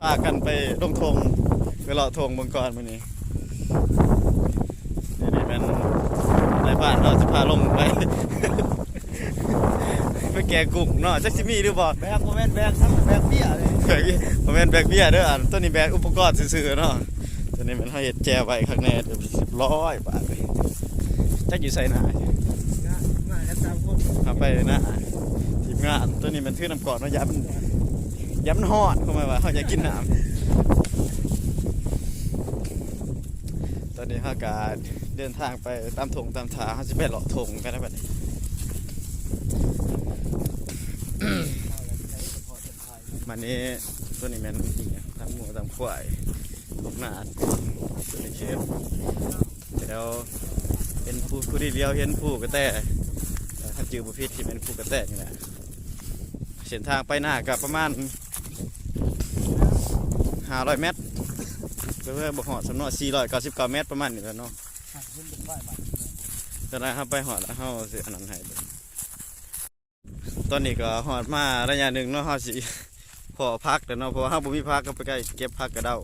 ພາກັນໄປລົງທົ່ງ ໄປເລາະທົ່ງເບິ່ງກ່ອນມື້ນີ້. ນີ້ແມ່ນນາຍບ້ານເນາະ ຊິພາລົງໄປ ໄປແກ່ກຸ້ງເນາະ ຈັກຊິມີຫຼືບໍ່. ແບກ ບໍ່ແມ່ນແບກ ແບກເບ້ຍເດ້ ບໍ່ແມ່ນແບກເບ້ຍເດີ ອັນໂຕນີ້ແບກອຸປະກອນຊື່ໆເນາະ. ໂຕນີ້ແມ່ນເຮົາເຮັດແຈ່ວໄວ້ຂ້າງໃນ ຮຽບຮ້ອຍບາດນີ້. ຈັກຢູ່ໃສນາ ມາກັນສາມຄົນ ເຮົາໄປນາທີມງານ. ໂຕນີ້ແມ່ນຖືນ້ຳກອກເນາະ ຢ້ານມັນ ຢ້ານມັນຮ້ອນ ຄວາມໝາຍວ່າເຮົາຢາກກິນນ້ຳ. ຕອນນີ້ເຮົາກະເດີນທາງໄປຕາມທົ່ງຕາມທ່າ ເຮົາຊິໄປເລາະທົ່ງກັນນະບັດນີ້. ມານີ້ ໂຕນີ້ແມ່ນອີ່ຫຍັງ ຕາມງົວຕາມຄວາຍ ລູກນາ ໂຕນີ້ເຂດ ແຖວເຫັນພູ ຜູ້ທີ່ຫຼຽວເຫັນພູກະແຕ ຖ້າຈື່ບໍ່ຜິດຊິແມ່ນພູກະແຕນີ້ແຫຼະ. ເສັ້ນທາງໄປນາກະປະມານຫ້າຮ້ອຍແມັດ ເອີ ບໍ່ຮອດສ່ຳເນາະ ສີ່ຮ້ອຍເກົ້າສິບເກົ້າແມັດ ປະມານນີ້ແຫຼະເນາະ. ຕອນນັ້ນເຮົາໄປຮອດແລ້ວ ເຮົາຊິອັນນັ້ນໃຫ້ເບິ່ງ. ຕອນນີ້ກໍຮອດມາໄລຍະໜຶ່ງເນາະ ເຮົາຊິພໍ້ຜັກແລ້ວເນາະ ເພາະວ່າເຮົາບໍ່ມີຜັກ ເຮົາໄປເກັບຜັກກະເດົາ.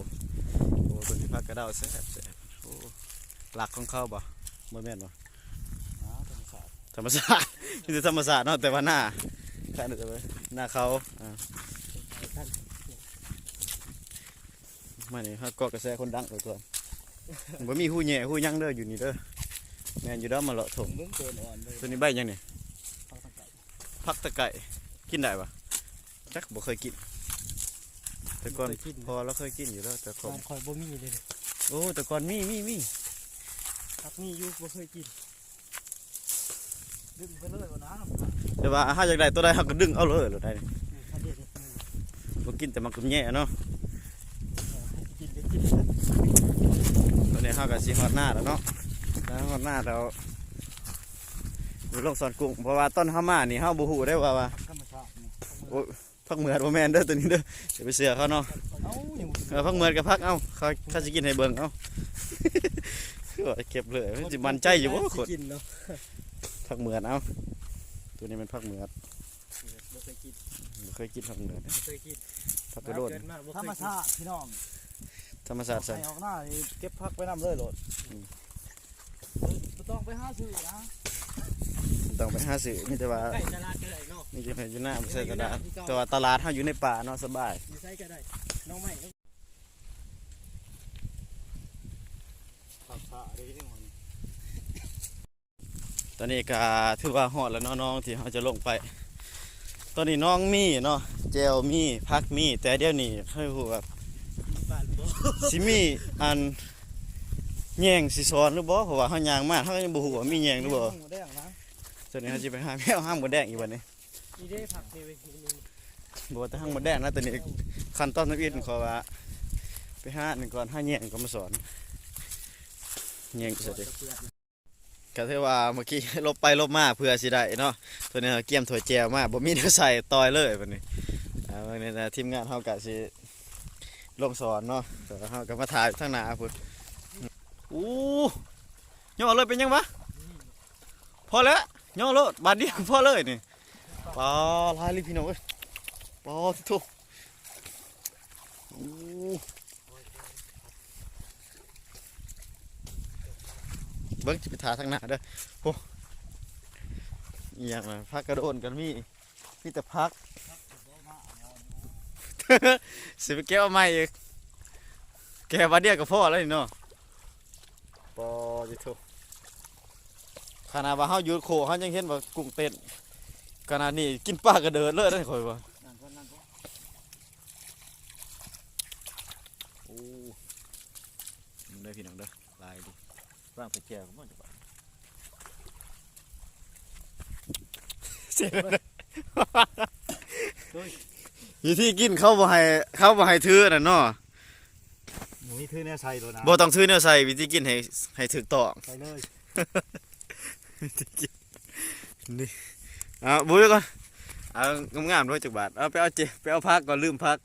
ໂອ້ ຕົວນີ້ຜັກກະເດົາແຊບໆ. ໂອ້ ຫຼັກຂອງເຂົາບໍ່? ບໍ່ແມ່ນບໍ່? ທຳມະຊາດ ມີແຕ່ທຳມະຊາດເນາະ ແຕ່ວ່ານາ ນາເຂົາ ອ່າ ມານີ້ເຮົາເກາະກະແສຄົນດັງໄປກ່ອນ. ບໍ່ມີຮູແຍ່ຮູຫຍັງເດີ ຢູ່ນີ້ເດີ. ແມ່ນຢູ່ດອກ ມາເລາະທົ່ງ. ຕົວນີ້ໃບຫຍັງນີ້? ຜັກຕະໄກ ກິນໄດ້ບໍ່? ຈັກ ບໍ່ເຄີຍກິນ ແຕ່ກ່ອນ ບໍ່ເຄີຍກິນ ພໍ່ລາວເຄີຍກິນຢູ່ແລ້ວ ແຕ່ກ່ອນ ບ້ານຂ້ອຍບໍ່ມີເລີຍ. ໂອ້ ແຕ່ກ່ອນມີ ມີ ມີ ຜັກມີຢູ່ ບໍ່ເຄີຍກິນ. ດຶງໄປເລີຍວ່ານະ ແຕ່ວ່າເຮົາຢາກໄດ້ຕົວໃດເຮົາກໍດຶງເອົາເລີຍໂລດໄດ໋. ອືມ ບໍ່ກິນແຕ່ໝາກຕຸ່ມແຍ່ເນາະ ກິນກໍກິນ. ຕອນນີ້ເຮົາກໍຊິຮອດນາແລ້ວເນາະ ຖ້າຮອດນາແລ້ວ ໄປລົງສອນກຸ້ງ ເພາະວ່າຕອນເຮົາມານີ້ເຮົາບໍ່ຮູ້ເດ້ວ່າ ວ່າ ທຳມະຊາດນີ້ ໂອ້ຍ ຜັກເໝືອດບໍ່ແມ່ນເດີ ຕົວນີ້ເດີ ຢ່າໄປເຊື່ອເຂົາເນາະ. ເອົາ ເອີ ຜັກເໝືອດກັບຜັກ ເອົາ ເຂົາ ເຂົາຊິກິນໃຫ້ເບິ່ງ ເອົາ ຄືວ່າເກັບເລີຍ ມັນຊິໝັ້ນໃຈຢູ່ບໍ່ຄົນ ຊິກິນເນາະ. ຜັກເໝືອດ ເອົາ ຕົວນີ້ແມ່ນຜັກເໝືອດ ບໍ່ເຄີຍກິນ ບໍ່ເຄີຍກິນຜັກເໝືອດ ບໍ່ເຄີຍກິນ ຜັກກະໂດນ ທຳມະຊາດພີ່ນ້ອງ ທຳມະຊາດ. ອອກໄຮ່ອອກນານີ້ເກັບຜັກໄປນຳເລີຍໂລດ. ອືມ ບໍ່ຕ້ອງໄປຫາຊື້ນະ ບໍ່ຕ້ອງໄປຫາຊື້ ມີແຕ່ວ່າ ໃກ້ຕະຫຼາດກໍໄດ້ເນາະ ມີແຕ່ໃຫ້ຢູ່ນາ ບໍ່ໃສ່ຕະຫຼາດ ແຕ່ວ່າຕະຫຼາດເຮົາຢູ່ໃນປ່າເນາະ ສະບາຍ ຢູ່ໃສກໍໄດ້ ໜໍ່ໄມ້ ຜັກສາເດ້. ຕອນນີ້ກໍຖືວ່າຮອດແລ້ວເນາະ ໜອງທີ່ເຮົາຈະລົງໄປ. ຕອນນີ້ໜອງມີເນາະ ແຈ່ວມີ ຜັກມີ ແຕ່ດຽວນີ້ໃຫ້ຮູ້ວ່າ ຊິມີອັນແຍງຊິສອນຫຼືບໍ່ ເພາະວ່າເຮົາຍ່າງມາ ເຮົາກໍຍັງບໍ່ຮູ້ວ່າມີແຍງຫຼືບໍ່. ຕອນນີ້ເຮົາຊິໄປຫາແມວຫາມົດແດງອີກບັດນີ້. ນີ້ເດ້ ຜັກນີ້ເວີຍ ບໍ່ວ່າແຕ່ຫາມົດແດງນະ ຕອນນີ້ຂັ້ນຕອນທຳອິດ ເພາະວ່າໄປຫາອັນນັ້ນກ່ອນ ຫາແຍງກ່ອນມາສອນ ແຍງສະເດ. ກໍຖືວ່າເມື່ອກີ້ຫຼົບໄປຫຼົບມາເພື່ອຊິໄດ້ເນາະ ໂຕນີ້ເຮົາກຽມຖ້ວຍແຈ່ວມາ ບໍ່ມີແນວໃສ່ ຕ່ອຍເລີຍບັດນີ້. ອ່າ ເບິ່ງນີ້ນະ ທີມງານເຮົາກະຊິລົງສອນເນາະ ແຕ່ເຮົາກະມາຖ່າຍທາງໜ້າພຸ້ນ. ໂອ້ ຍໍເລີຍ ເປັນຫຍັງວະ? ພໍແລ້ວ ຍໍໂລດ ບາດດຽວພໍເລີຍນີ້. ປາ ຫຼາຍເລີຍພີ່ນ້ອງເອີຍ ປາໂທ້. ໂອ້ ເບິ່ງ ຊິໄປຖ້າທາງໜ້າເດີ. ໂອ້ ອີ່ຫຍັງນະ ຜັກກະໂດນກໍມີ ມີແຕ່ຜັກ ຊິໄປເກັບເອົາໃໝ່ອີກ ແກ່ບາດດຽວກໍພໍແລ້ວນີ້ເນາະ. ປາ ຕິໂທ້ ຂະໜາດວ່າເຮົາຢູ່ໂຄກ ເຮົາຍັງເຫັນວ່າກຸ້ງເຕັ້ນ ຂະໜາດນີ້ກິນປາກະເດີດເລີຍເດ້ ຂ້ອຍວ່າ. ໂອ້ ເບິ່ງເດີພີ່ນ້ອງເດີ ຫຼາຍເດ້ ວາງໃສ່ແຈ່ວກໍບໍ່ຈະບາດ. ວິທີກິນເຂົາບໍ່ໃຫ້ ເຂົາບໍ່ໃຫ້ຖືອັນນັ້ນເນາະ ບໍ່ມີຖືແນວໃສ່ໂລດນະ ບໍ່ຕ້ອງຖືແນວໃສ່ ວິທີກິນໃຫ້ ໃຫ້ຖືກຕ້ອງ ໃສ່ເລີຍ ວິທີກິນ ນີ້ ເອົາ ບຸ້ຍກ່ອນ ເອົາງາມໆ ດ້ວຍຈັກບາດ ເອົາໄປເອົາເຈ ໄປເອົາຜັກກ່ອນ ລືມຜັກ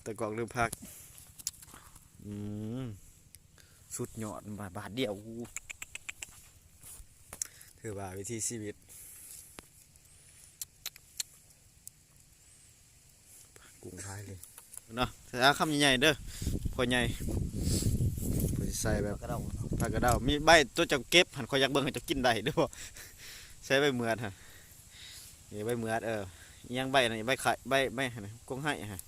ຕະກອກລືມຜັກ. ອືມ ສຸດຍອດ ບາດ ບາດດຽວ ຖືວ່າວິຖີຊີວິດ ກຸ້ງຫຼາຍເລີຍ ເນາະ ເອົາຄຳໃຫຍ່ໆເດີ ພໍ່ໃຫຍ່ ເພິ່ນຊິໃສ່ແບບ ຜັກກະເດົາ ຜັກກະເດົາ ມີໃບຕົວເຈົ້າເກັບຫັ້ນ ຂ້ອຍຢາກເບິ່ງວ່າເຈົ້າກິນໄດ້ຫຼືບໍ່ ໃສ່ໃບເໝືອດຫັ້ນ ນີ້ໃບເໝືອດ ເອີ ອີ່ຫຍັງໃບນັ້ນ ໃບໄຄ ໃບ ໃບຫັ້ນນະ ກົງໄຮ້ຫັ້ນ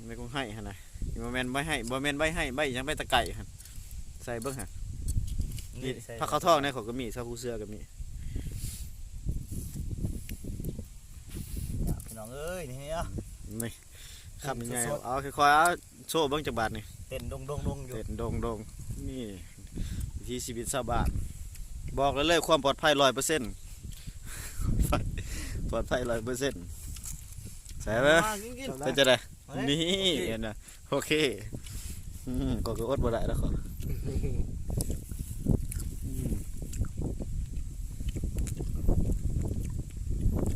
ໃບກົງໄຮ້ຫັ້ນນະ ບໍ່ແມ່ນໃບໄຮ້ ບໍ່ແມ່ນໃບໄຮ້ ໃບຫຍັງ ໃບຕະໄກຫັ້ນ ໃສ່ເບິ່ງຫັ້ນ ນີ້ ນີ້ໃສ່ ຜັກຂາວທອງໃນຂ້ອຍກໍມີ ຊາວພູເສືອກໍມີ ພີ່ນ້ອງເອີຍ ນີ້ ນີ້ ຄຳໃຫຍ່ ເອົາຄ່ອຍໆ ເອົາ ໂຊເບິ່ງຈັກບາດນີ້ ເຕັ້ນດົງໆຢູ່ ເຕັ້ນດົງໆ ນີ້ ວິຖີຊີວິດຊາວບ້ານ ບອກໄດ້ເລີຍ ຄວາມປອດໄພຮ້ອຍເປີເຊັນ ປອດໄພຮ້ອຍເປີເຊັນ ແຊບເດີ ເປັນຈັ່ງໃດ ນີ້ ໂອເຄ ເຫັນບໍ່ ໂອເຄ ອືມ ຂ້ອຍກໍອົດບໍ່ໄດ້ແລ້ວຂ້ອຍ ອ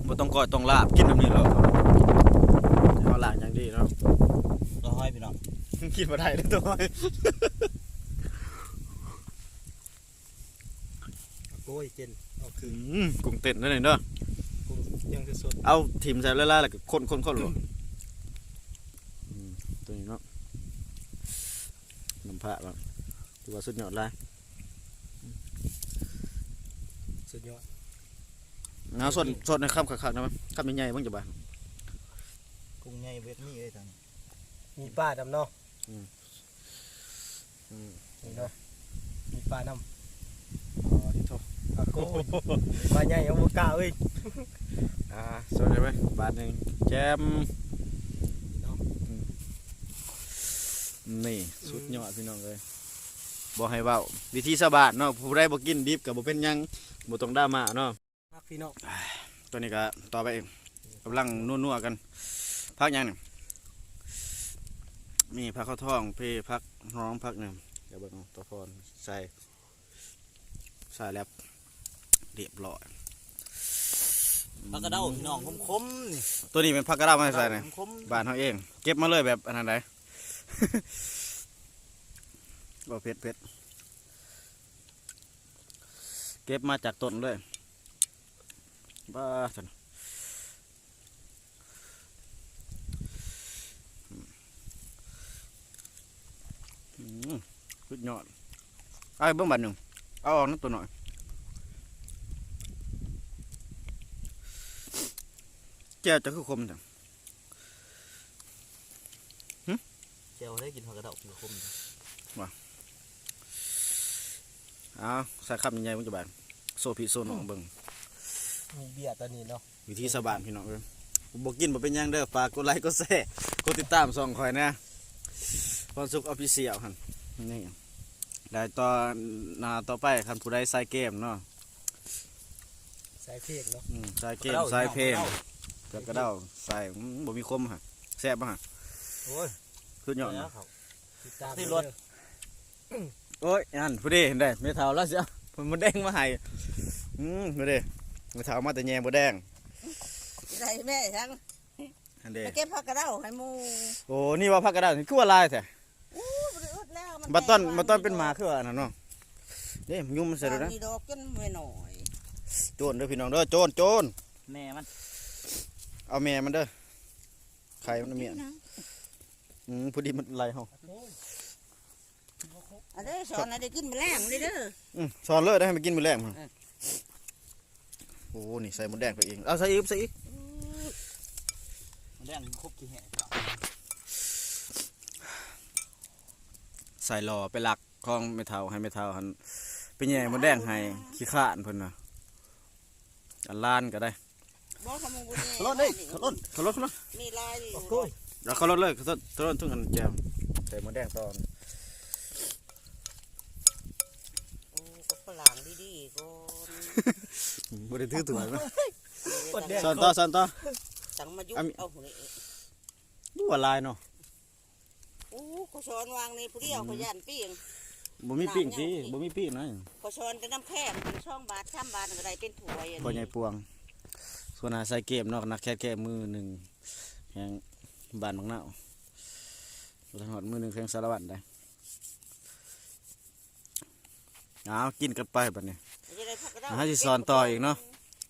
ືມ ບໍ່ຕ້ອງກ້ອຍຕ້ອງລາບ ກິນແບບນີ້ໂລດ ເຮົາລ້າງຢ່າງດີເນາະ ຕົວຫອຍພີ່ນ້ອງ ກິນບໍ່ໄດ້ເດ້ຕົວຫອຍ ໂອ້ຍ ເຈັນ ເອົາຄືນ ອືມ ກຸ້ງເຕັ້ນເດີນີ້ເດີ ກຸ້ງຍັງສົດໆ ເອົາຖິ້ມໃສ່ຫຼາຍໆ ແລ້ວກໍຄົນໆໆໂລດ ອືມ ຕົວນີ້ເນາະ ນ້ຳພະ ຖືວ່າສຸດຍອດຫຼາຍ ສຸດຍອດ ເອົາ ສົດ ສົດໃນຄຳຄັກໆນະ ຄຳໃຫຍ່ໆເບິ່ງຈະບາດ ກຸ້ງໃຫຍ່ເວດມີເອີຍ ຕອນນີ້ ມີປານຳເນາະ ອືມ ອືມ ນີ້ເນາະ ມີປານຳ ອໍ ດີໂທ ປາໂກ ປາໃຫຍ່ເອົາບໍ່ກ້າເອີຍ ອ່າ ສົດໄດ້ໄໝ ບາດໜຶ່ງ ແຈ່ມ ເນາະ ອືມ ນີ້ ອືມ ສຸດຍອດພີ່ນ້ອງເອີຍ ບໍ່ໃຫ້ເວົ້າ ວິຖີຊາວບ້ານເນາະ ຜູ້ໃດບໍ່ກິນດິບກໍບໍ່ເປັນຫຍັງ ບໍ່ຕ້ອງດຣາມາເນາະ ພັກພີ່ນ້ອງ ຕົວນີ້ກໍຕໍ່ໄປອີກ ກຳລັງນົວໆກັນ ຜັກຫຍັງນີ້ ມີຜັກຂາວທອງ ເພ ຜັກຫອມ ຜັກຫຍັງ ດຽວເບິ່ງເອົາ ຕາພອນ ໃສ່ ໃສ່ແລ້ວ ຮຽບຮ້ອຍ ຜັກກະເດົາພີ່ນ້ອງ ຂົມໆນີ້ ຕົວນີ້ເປັນຜັກກະເດົາມາໃສ່ນີ້ ຂົມໆ ບ້ານເຮົາເອງ ເກັບມາເລີຍແບບອັນນັ້ນໃດ ບໍ່ເຜັດ ເຜັດ ເກັບມາຈາກຕົ້ນເລີຍ ບ້າຊັ້ນ ອືມ ສຸດຍອດ ເອົາໃຫ້ເບິ່ງບາດໜຶ່ງ ເອົາອອກນຳຕົວໜ້ອຍ ແຈ່ວເຈົ້າຄືຂົມຈັ່ງ ຫຶ ແຈ່ວໄດ້ກິນ ເຮົາກະເດົາກິນຂົມ ວ່າ ເອົາ ໃສ່ຄຳໃຫຍ່ໆເບິ່ງຈະບາດ ໂຊພີ່ໂຊນ້ອງເບິ່ງ ມີເບຍຕອນນີ້ເນາະ ວິຖີຊາວບ້ານພີ່ນ້ອງເອີຍ ບໍ່ກິນບໍ່ເປັນຫຍັງເດີ ຝາກກົດໄລກົດແຊ ກົດຕິດຕາມຊ່ອງຂ້ອຍແດ່ ພອນສຸກ Official ຫັ້ນ ນີ້ ໄດ້ຕໍ່ ໜ້າຕໍ່ໄປ ຄັນຜູ້ໃດສາຍເກມເນາະ ສາຍເພງເນາະ ອືມ ສາຍເກມ ສາຍເພງ ເອົາ ເອົາ ເອົາ ໃສ່ ອືມ ບໍ່ມີຂົມຫະ ແຊບບໍ່ຫະ ໂອ້ຍ ສຸດຍອດ ຕິດຕາມເດີ ໂອ້ຍ ນັ້ນ ຜູ້ເດ ເຫັນໄດ໋ ແມ່ເຖົ້າລາວຊິເອົາໝົດແດງມາໃຫ້ ອືມ ຜູ້ເດ ແມ່ເຖົ້າມາແຕ່ແຍ່ໝົດແດງ ໃສ່ແມ່ຫຍັງ ຫັ້ນເດ ໄປເກັບຜັກກະເດົາໃຫ້ໝູ່ ໂອ້ ນີ້ວ່າຜັກກະເດົານີ້ຄືວ່າຫຼາຍແທ້ ໂອ້ ບໍ່ໄດ້ອຶດແລ້ວ ມັນ ບັດຕອນ ແຕກ ບັດຕອນເປັນໝາກຄືວ່າອັນນັ້ນເນາະ ເດ້ ຍຸ່ມມັນໃສ່ດູນະ ນີ້ດອກຈົນແມ່ນ້ອຍ ໂຈນເດີພີ່ນ້ອງເດີ ໂຈນ ໂຈນ ແມ່ມັນ ເອົາແມ່ມັນເດີ ໄຂ່ມັນເມຍ ອືມ ພໍດີມັນໄລ່ເຮົາ ອັນນີ້ສອນໃຫ້ໄດ້ກິນມື້ແລງເດີ ອືມ ສອນເລີຍ ໄດ້ໃຫ້ໄປກິນມື້ແລງ ເອີ ໂອ້ ນີ້ໃສ່ມົດແດງໄປອີກ ເອົາໃສ່ອີກ ໃສ່ອີກ ມົດແດງຄົບຂີ້ແຫະ ໃສ່ຫຼໍ່ໄປລັກຂອງແມ່ເຖົ້າ ໃຫ້ແມ່ເຖົ້າຫັ້ນໄປແຍ່ມົດແດງໃຫ້ ຂີ້ຄ້ານເພິ່ນນະ ອັນຫຼານກໍໄດ້ ບໍ່ ຂະໝູ່ບໍ່ແຍ່ ເຂົ້າລົດເດ້ ເຂົ້າລົດ ເຂົ້າລົດ ເຂົ້າລົດ ມີຫຼາຍຢູ່ ໂອ້ຍ ເອົາເຂົ້າລົດເລີຍ ເຂົ້າລົດ ເຂົ້າລົດ ທຸກອັນແຈ່ວ ໃສ່ໝູແດງຕອນ ໂອ້ ກໍຝຣັ່ງດີໆກ່ອນ ບໍ່ໄດ້ຖືຖ້ວຍມາ ໝູແດງ ສອນຕໍ່ ສອນຕໍ່ ສັ່ງມາຢຸດ ອັນນີ້ ເອົານີ້ ບໍ່ວ່າຫຼາຍເນາະ. ໂອ້ ຂ້ອຍສອນວາງນີ້ຜູ້ດຽວ ອືມ ຂ້ອຍຢ້ານປີ້ງ ບໍ່ມີປີ້ງຕິ ບໍ່ມີປີ້ງນະ ຂ້ອຍສອນແຕ່ນ້ຳແຂງ ສອງບາດ ສາມບາດກໍໄດ້ເປັນຖ້ວຍ ພໍ່ໃຫຍ່ປວງ ຫົວໜ້າສາຍເກມເນາະ ນັກແຄດແຄມືໜຶ່ງແຫ່ງບ້ານບັກນາວ ບໍ່ທັນຮອດມືໜຶ່ງແຂວງສາລະວັນໃດ. ເອົາ ກິນກັນໄປບັດນີ້ ເຮົາຊິສອນຕໍ່ອີກເນາະ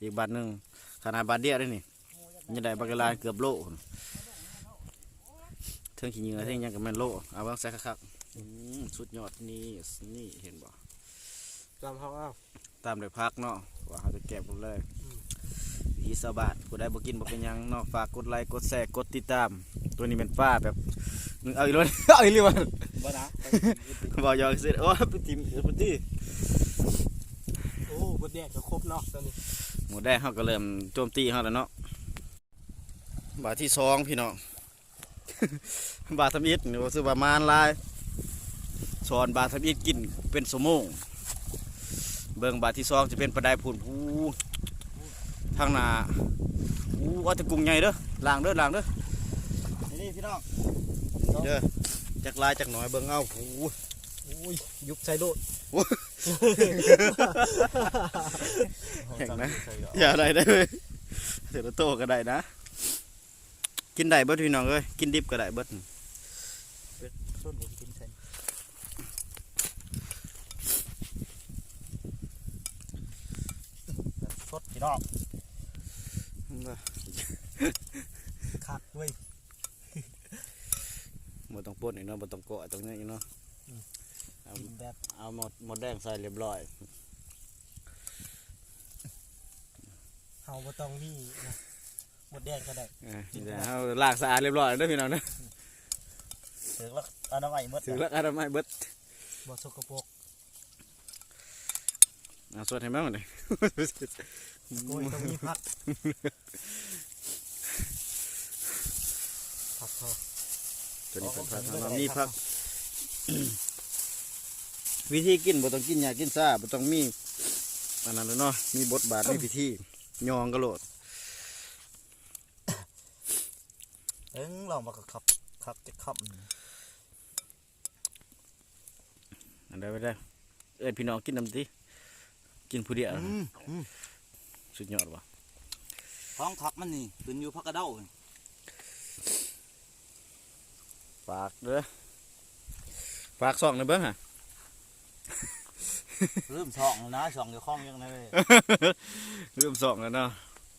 ອີກບາດໜຶ່ງ ຂະໜາດບາດດຽວເດ້ນີ້ ຍັງໄດ້ບັກຫຼາຍ ເກືອບໂລພຸ້ນ. ທັງຂີ້ເຫຍື້ອ ເອີ ທັງຫຍັງກໍແມ່ນໂລ. ເອົາເບິ່ງໃສ່ຄັກໆ. ອືມ ສຸດຍອດ. ນີ້ ນີ້ເຫັນບໍ່? ຕຳເຮົາເອົາ ຕຳດ້ວຍຜັກເນາະ ວ່າເຮົາຈະແກະໝົດເລີຍ. ອືມ ວິຖີຊາວບ້ານ ຜູ້ໃດບໍ່ກິນບໍ່ເປັນຫຍັງເນາະ. ຝາກກົດໄລ ກົດແຊ ກົດຕິດຕາມ. ໂຕນີ້ແມ່ນປາແບບ ເອົາອີກແລ້ວ ເອົາອີກແລ້ວ. ບໍ່ນະ ເວົ້າຢອກຊື່. ໂອ້ ໄປຖິ້ມ ໄປຕິ. ໂອ້ ໝົດແດງກໍຄົບເນາະຕອນນີ້. ໝົດແດງເຮົາກໍເລີ່ມໂຈມຕີເຮົາແລ້ວເນາະ. ບາດທີສອງ ພີ່ນ້ອງ. ບາດທຳອິດນີ້ ຮູ້ສຶກວ່າມານຫຼາຍ. ສອນບາດທຳອິດກິນເປັນຊົ່ວໂມງ. ເບິ່ງບາດທີສອງຈະເປັນປານໃດພຸ້ນ. ໂອ້ ທາງໜ້າ. ໂອ້ ເອົາແຕ່ກຸ້ງໃຫຍ່ເດີ. ລ້າງເດີ ລ້າງເດີ. ນີ້ ນີ້ ພີ່ນ້ອງ ນີ້ເດີ. ຈັກຫຼາຍຈັກໜ້ອຍເບິ່ງເອົາ. ໂອ້ ໂອ້ຍ ຍຸບໃສ່ໂລດ. ໂອ້ຍ ແຮງນະ. ຢ່າໄດ້ເດີ ເທື່ອລະໂຕກໍໄດ້ນະ. ກິນໄດ້ເບິດ ພີ່ນ້ອງເອີຍ ກິນດິບກໍໄດ້ເບິດ. ເປັດຊົນກໍກິນເຊັ່ນ ສົດ ພີ່ນ້ອງ. ຄັກເວີຍ. ບໍ່ຕ້ອງປົນອີກເນາະ ບໍ່ຕ້ອງເກາະ ຕ້ອງຫຍັງອີກເນາະ. ອືມ ເອົາ ກິນແບບ ເອົາໝົດ ໝົດແດງໃສ່ລຽບລ້ອຍ. ເຮົາບໍ່ຕ້ອງມີນະ ໝົດແດງກໍໄດ້. ເອີ ກິນແບບ ເຮົາລ້າງສະອາດລຽບລ້ອຍເດີ ພີ່ນ້ອງເດີ. ຖືກຫຼັກອະນາໄມໝົດ ຖືກຫຼັກອະນາໄມເບິດ ບໍ່ສົກກະປົກ. ເອົາ ສວດໃຫ້ເບິ່ງນີ້. ໂອ້ຍ ຕ້ອງມີຜັກ ຜັກເຮົາ ຕົວນີ້ເປັນຜັກເຮົາເນາະ ມີຜັກ. ວິທີກິນບໍ່ຕ້ອງກິນຫຍ້າກິນຊາ ບໍ່ຕ້ອງມີອັນນັ້ນເນາະ ມີບົດບາດ ມີພິທີ ຍ່ອງກະໂລດ. ເອີ ລອງມາຄັບ ຄັບຈັກຄຳ. ອັນໃດບໍ່ໄດ້ ເອີ້ນພີ່ນ້ອງກິນນຳຕິ ກິນຜູ້ດຽວ. ອືມ ອືມ ສຸດຍອດວ່ະ. ຂອງຄັກມັນນີ້ຂຶ້ນຢູ່ຜັກກະເດົາ. ຝາກເດີ ຝາກຊ່ອງແດ່ເບິ່ງຫາ. ລືມຊ່ອງແລ້ວນະ ຊ່ອງເຈົ້າຂອງຍັງໄດ້ ລືມຊ່ອງແລ້ວເນາະ.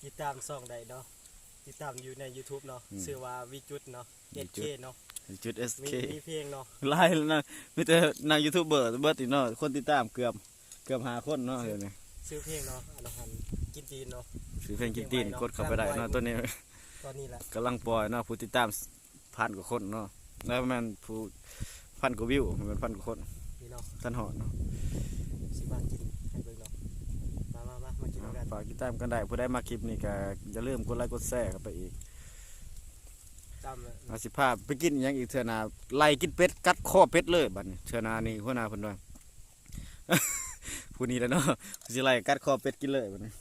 ຕິດຕາມຊ່ອງໃດເນາະ? ຕິດຕາມຢູ່ໃນຢູທູບເນາະ ອືມ ຊື່ວ່າວິຈຸດເນາະ ເອັດເຄ ເນາະ ວິຈຸດ ເອັດເຄ ມີ ມີເພງເນາະ ຫຼາຍແລ້ວນະ ມີແຕ່ນັກຢູທູບເບີເບິດນີ້ເນາະ ຄົນຕິດຕາມເກືອບ ເກືອບຫ້າຄົນເນາະ ຊື່ ດຽວນີ້ ຊື່ເພງເນາະ ອັນນັ້ນ ກິນຕີນເນາະ ຊື່ເພງກິນຕີນ ເພງໃໝ່ເນາະ ກົດເຂົ້າໄປໄດ້ເນາະ ຕອນນີ້ ຕອນນີ້ແຫຼະ ກຳລັງປ່ອຍເນາະ ຜູ້ຕິດຕາມ ພັນກວ່າຄົນເນາະ ແລ້ວແມ່ນຜູ້ ພັນກວ່າວິວ ແມ່ນພັນກວ່າຄົນ ນີ້ເນາະ ທັນຮອດເນາະ. ຊິມາກິນໃຫ້ເບິ່ງເນາະ ມາ ມາ ມາ ມາກິນນຳກັນ ຝາກຕິດຕາມກັນໄດ້ ຜູ້ໃດມັກຄລິບນີ້ກໍຢ່າລືມກົດໄລກົດແຊເຂົ້າໄປອີກ ຕາມເລີຍ ເຮົາຊິພາໄປກິນອີ່ຫຍັງອີກເທື່ອໜ້າ ໄລ່ກິນເປັດ ກັດຄໍເປັດເລີຍບັດນີ້ ເທື່ອໜ້ານີ້ຫົວໜ້າເພິ່ນວ່າ ຜູ້ນີ້ແຫຼະເນາະ ຊິໄລ່ກັດຄໍເປັດກິນເລີຍບັດນີ້.